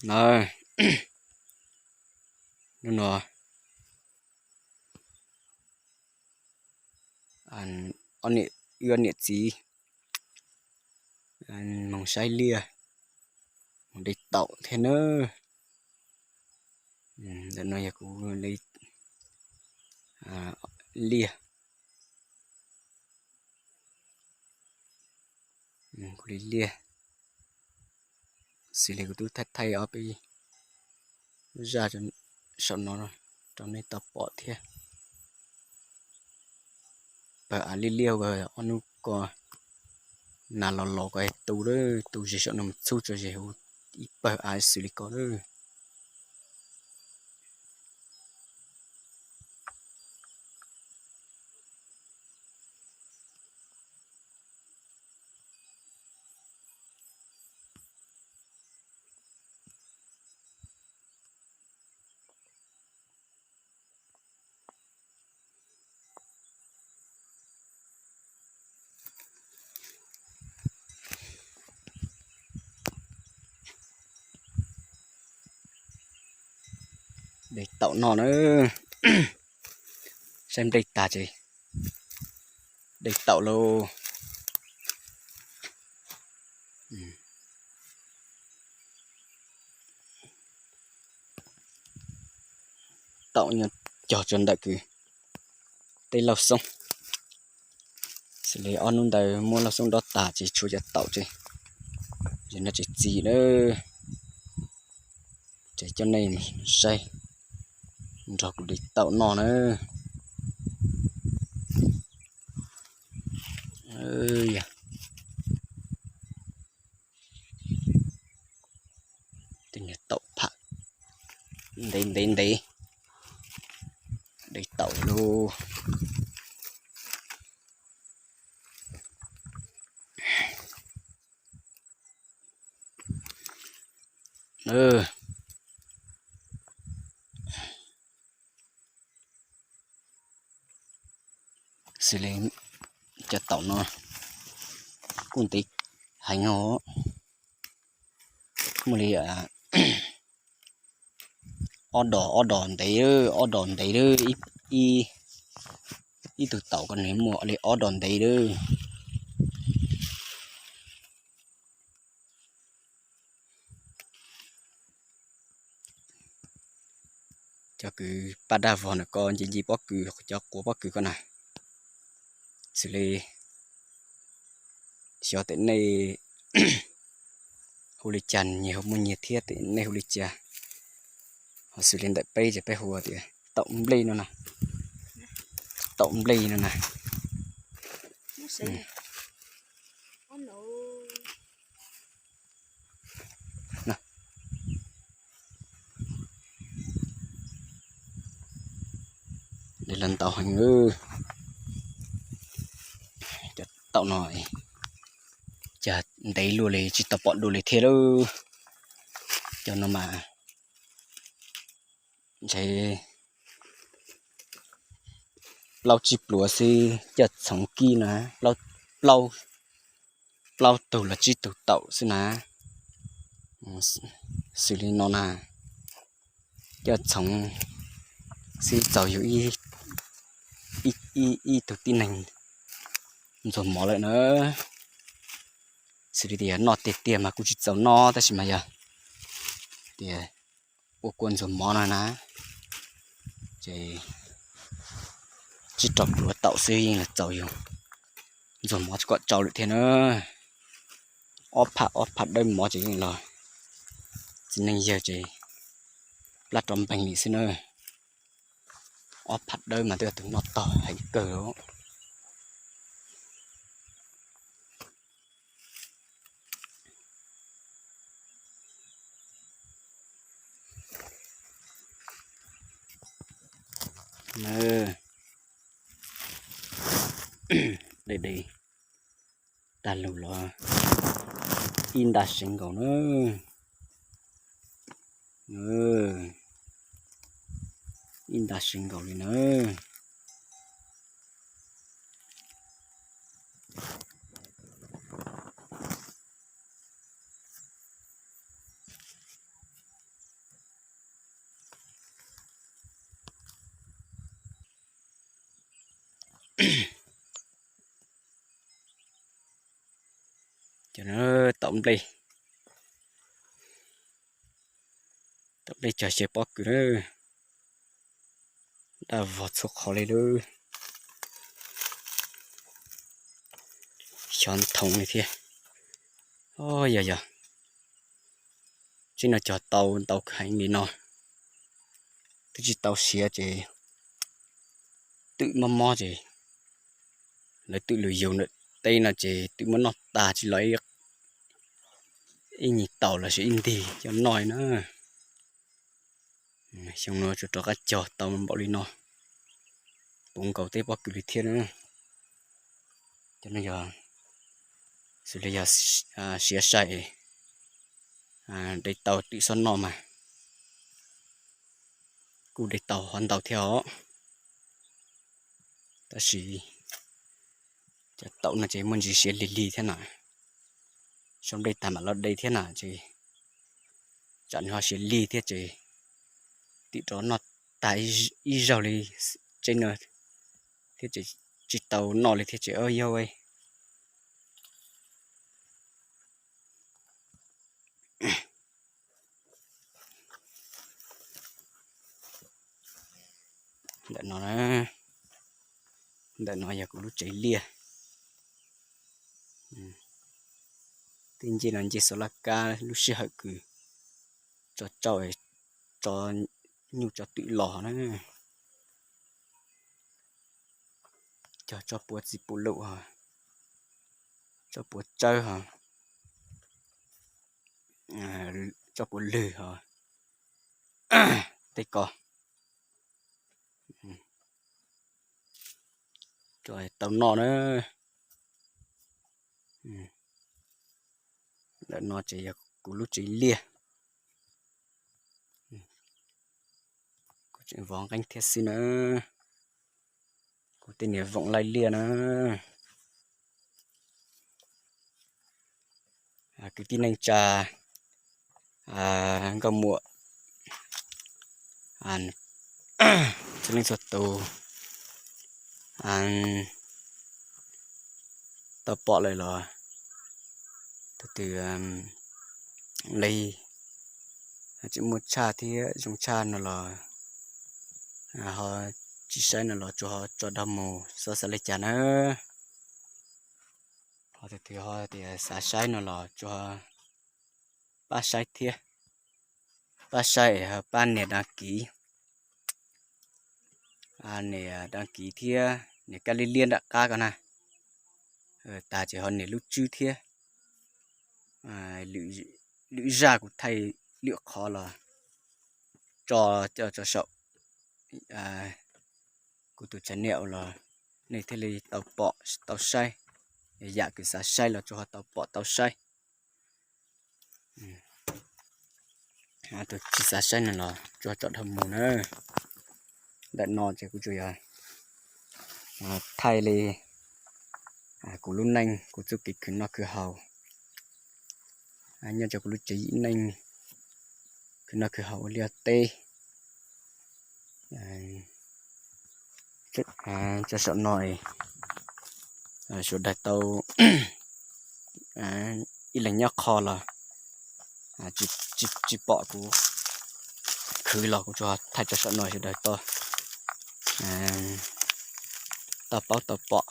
Na, hnub no ob niam, wb ob niam txiv moog saib liaj, moog de taum thiab nawb. Ntawm no yog kuv liaj, kuv li liaj, xws li kuv twb thaij thaij ob peb zaj saum no rau nej tau pom thiab. Pawg av liaj liaj ua ob hnub ko nas los los ko tu lawm, tu ze saum no mus txhub tso ze hu ib pawg av xws li ko lawm. De taum no na, saib nplej tag ces de taum lauj. Taum nyob cog tso ntawm kws tej lauj xoob, xws li ob hnub ntawd muab lauj xoob dob tag ces tshuav cov taum ces, ces no tsis txi lawm. Ces coj nej saib nrog kuv de taum no na. Tej niag taum pham ntev ntev ntev, de taum lauj. Xws li cov taum no kuj ntev heev os. Muaj li ob dos, ob dos ntev, ob dos ntev, ib tug taum ko nws muaj li ob dos ntev lawm. Cov kws paj daj vog ntawm ko nce nce pob kws, cov quav pob kws ko na, xws li xyov tias nej hu li cas, nyias hu muaj nyias thiab, tias nej hu li cas. Ho xws li ntawm peb ces peb hu tias taum nplej no na, taum nplej no na. Lawv ntau heev. Cov taum no cas ntev luaj li tsis tau pom dua li thiab lauj. Cov no mas ntshe plaub tsib pluav xwb, coj txhoov kib na, plaub, plaub tug los tsib tug taum xwb na. Xws li no na, coj txhoov xwb txaus yus ib tug tib neeg ntxuag mov lawm na. Xws li tias noj tiag tiag mas kuj tsis txaus noj tab sis mas yog tias ua kua ntxuag mov no na, ces tsib rau pluav taum xwb yeej los txaus yus ntxuag mov tsis kom tsau lawm thiab na. Ob pham, ob pham dawb mov ces yeej los txiv neej yawg ces plab rov npeeg li xwb na. Ob pham dawb mas twb yog tus noj tog heev kawg. De de tag lug los ib nta seev nkaus na. Ib nta seev nkaus li na. tau nplej, tau nplej cog xyaw pob kws na. Daj vog txhua qhov li lawm. Xyov nthoov li thiab. Yog yog, tseeb no cog tau ntau heev li no, twb tsis tau siav ces twm mob mob ces lawv twm lug yug ntawm teb no ces twm muab noj tag tsis los ib nyuag taum los sis ib ntig coj noj na. Xyoo no tsuas rov qab cog tau npaum li no, puv nkaus tej pob kws li thiab na. Cov no yog xws li yog siav sai, de tau twm xob noj mas kuj de tau ho ntau thiab os. Tab sis cov taum no ces muaj ntsis siav lig lig thiab na, sau nplej tag mam los de thiab na ces tsam nws ho siav lig thiab ces twm rov noj tag ib zaug li tseeb no thiab ces tsis tau noj li thiab ces yog ntawm no, ntawm no yog kuv lub tsev liaj. Tej ncej no ncej xov laj kab lub sij hawm kws tso tsau, tso nyuj tso twm los na. Cog tso puav txiv pum lum ho, tso puav tsawb ho, tso puav lwg ho, tej ko tau noj na. Ntawm no ces yog kuv lub tsev liaj, kuv tseem vov nqeeb thiab xwb na. Kuv tej niag voom laij liaj na. Kwv tij neej tsa, nkauj muam, txhua leej txhua tus, tau pom lawm los tus twg li tseem muaj tshaj thiab zoo tshaj no los ho tsis saib no los tsuas ho tso dag mus xav xav li cas na. Ho tus twg ho tias xav saib no los tsuas pab saib thiab, pab saib ho pab nias dag kiv, nias dag kiv thiab nias kab liab liab nram qab ko na. Tag ces ho nias lub tswb thiab. Lwm zaj kuv thaij lwm qhov los tso coj tso saum kuv tus channel los nej thiaj li tau pom tau saib. Yam kws xav saib los tsuas ho tau pom tau saib. Tus tsis xav saib no los tsuas tso dag mus na. Ntawm no ces kuv tsuas yog thaij li kuv lub neej kuv txuj kev khwv noj khwv haus, nyob rau kuv lub tsev neej khwv noj khwv haus ua liaj teb. Tso saum no sawv daws tau ib leeg nyob qho los tsis pom kuv khwv los kuv tsuas thaij tso saum no sawv daws tau paub tau pom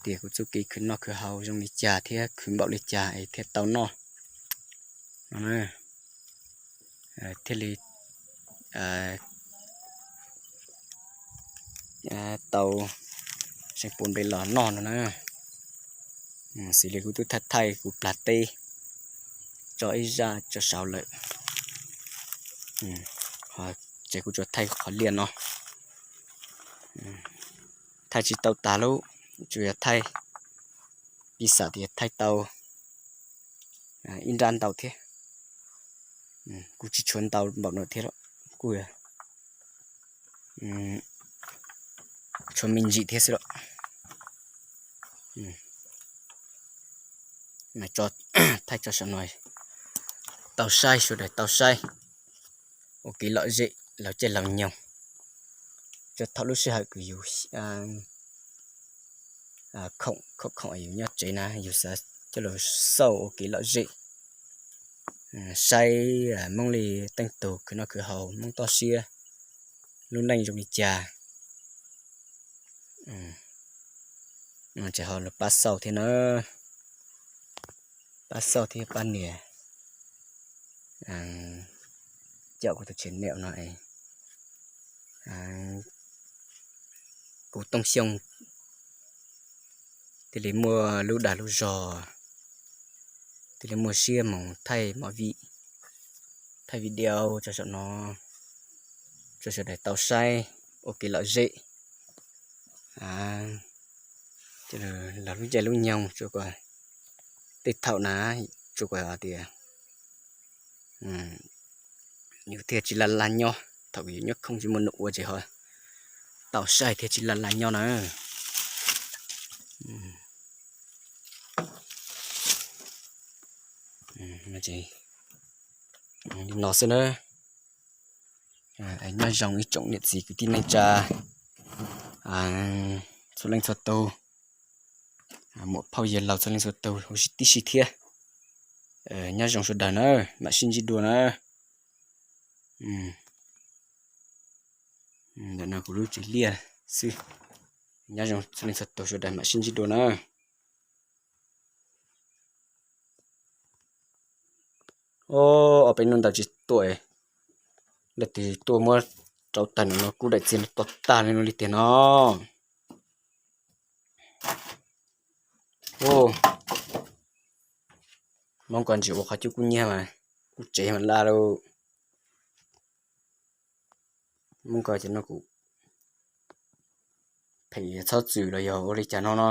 tias kuv txuj kev khwv noj khwv haus zoo li cas thiab khwv npaum li cas es thiaj tau noj no, thiaj li tau seev pua npe los noj no na. Xws li kuv twb thaij thaij kuv plag teb tso ib zaj tso saud lawm, ces kuv tsuas thaij qhov liaj no. Thaij tsis tau tas lub, tsuas yog thaij, piv xam tias thaij tau ib nrab ntau thiab. Kuv tsis tshuav ntau npaum no thiab, kuj tshuav me ntsis thiab xwb los. Thaij tso saum no tau saib, sawv daws tau saib ua kev lom zem laug caij laug nyoog, tso thaum lub sij hawm kws yus khoom khoom khoom yus nyob tsev na, yus xav coj los xauj ua kev lom zem, saib Hmoob li teej tug khwv noj khwv haus, Hmoob toj siab lub neej zoo li cas. Ces ho los pab xauj thiab na, pab xauj thiab pab nias, caum kuv tus channel no es kuv Tooj Xyooj thiaj li muaj lub dag lub zog, thiaj li muaj siab moog thaij movie, thaij video rau saum no rau sawv daws tau saib ua kev lom zem. Los lub caij lub nyoog tsuas kom tej thaum na, tsuas kom tias yus thiaj tsis laj laj nyob, thaum yus nyob khoom tsis muaj nuj ua ces ho tau saib thiaj tsis laj laj nyob na. Li no xwb na. Nyob zoo ib tsoom niam txiv kwv tij neej tsa txhua leej txhua tug, muam phauj yawg laus txhua leej txhua tug huv si tib si thiab. Nyob zoo sawv daws na, mam sib ntsib dua na. Ntawm no kuv lub tsev liaj xwb. Nyob zoo txhua leej txhua tug sawv daws mam sib ntsib dua na. Ob peb hnub ntawd tsis tuaj, leej twg tuaj muab rauv tag no kub daim txiag no tuag tag li no li tiag no. Hmoob ko ntsis ua qhov cub kub nyiag mas kub tsev mas laj lauj. Hmoob ko ces no kuv phem txhob txwm los yog ua li cas no no.